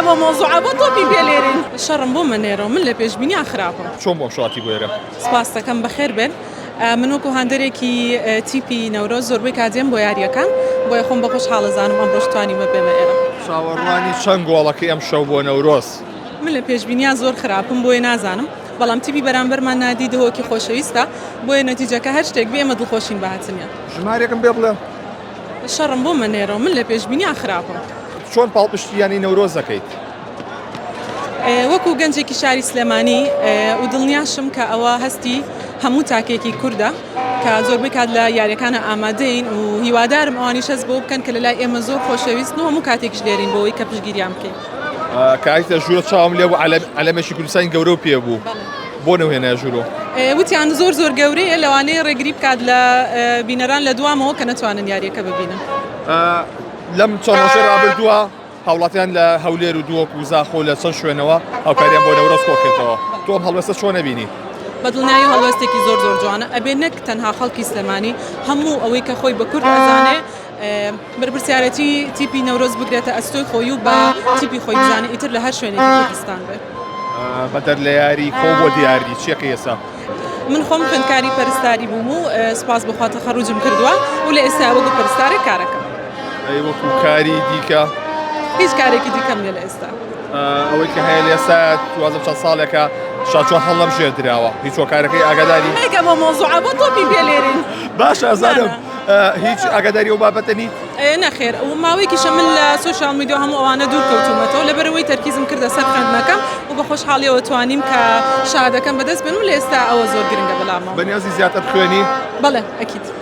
ئەمە مەوزوعە بۆ تۆپی پێ لێرەین. شەڕم بۆ مەنێرەوە من لە پێشبینیان خراپم. چۆن بۆ ئەم شەو هاتی بۆ ئێرە؟ سپاست دەکەم بەخێر بێن. من وەکو هاندەرێکی تیپی نەورۆز زۆربەی کات دێم بۆ یارییەکان بۆیە خۆم بە خۆشحاڵ ئەزانم ئەمڕۆش توانیومە بێمە ئێرە. چاوەڕوانی چەند گۆڵەکەی ئەمشەو بۆ نەورۆز؟ من لە پێشبینیان زۆر خراپم بۆیە نازانم بەڵام تیپی بەرامبەرمان نادی دهۆکی خۆشەویستە بۆیە نەتیجەکە هەر شتێک بێ ئێمە دڵخۆشین بە هاتنیان. ژمارێکم پێ بڵێ. شەڕم بۆ مەنێرەوە من لە پێشبینیان خراپم. چۆن پاڵپشتی یانەی نەورۆز دەکەیت؟ وەکو گەنجێکی شاری سلێمانی و دڵنیاشم کە ئەوە هەستی هەموو تاکێکی کوردە کە زۆربەی کات لە یاریەکانە ئامادەین و هیوادارم ئەوانیش هەست بەوە بکەن کە لە لای ئێمە زۆر خۆشەویستن و هەموو کاتێکیش لێرین بۆ ئەوەی کە پشتگیریان بکەین. کە هاتیتە ژوورە چاوم لێ بوو عەلەمێکی کوردستانی گەورە و پێ بوو بۆ نەوهێنایە ژوورۆ؟ وتیان زۆر زۆر گەورەیە لەوانەیە ڕێگری بکات لە بینەران لە دوامەوە کە نەتوانن یاریەکە ببینن. لەم چەند ڕۆژەی ڕابردووە هاوڵاتیان لە هەولێر و دهۆک و زاخۆ لە چەند شوێنەوە هاوکاریان بۆ نەورۆز کۆکردەوە تۆ ئەم هەڵوێستە چۆن ئەبینی؟ بە دڵنیایی هەڵوێستێکی زۆر زۆر جوانە ئەبێ نەک تەنها خەڵکی سلێمانی هەموو ئەوەی کە خۆی بە کورد ئەزانێ بەرپرسیارەتی تیپی نەورۆز بگرێتە ئەستۆی خۆی و بە تیپی خۆی بزانێ ئیتر لە هەر شوێنێکی کوردستان بێ. بەدەر لە یاری خۆ بۆ دیاری چیەکەی ئێستا؟ من خۆم خوێندکاری پەرستاری بووم و سوپاس بۆ خوا تەخەروجم کردووە و لە ئێستا وەکو پەرستارێک کارەکەم. ئەی وەکو کاری دیکە؟ هیچ کارێکی دیکەم نییە لە ئێستا. ئەوەی کە هەیە لە ئێستا وازم چەند ساڵێکە شاچوان هەڵنەبژێردراوە هیچ هۆکارەکەی ئاگاداری؟ نەک ئەمە مەوزوعە بۆ تۆپی پێ لێرەین. باشە ئەزانم هیچ ئاگاداری ئەو بابەتە نیت؟ نەخێر و ماوەیەکیشە من لە سۆشیال میدیا هەموو ئەوانە دوور کەوتوومەتەوە لەبەرئەوەی تەرکیزم کردە سەر خوێندنەکەم و بە خۆشحاڵیەوە توانیم کە شەهادەکەم بەدەست بێنم لە ئێستا ئەوە زۆر گرنگە بەلامەوە. بەنیازی زیاتر بخوێنی؟ بەڵێ ئەکید.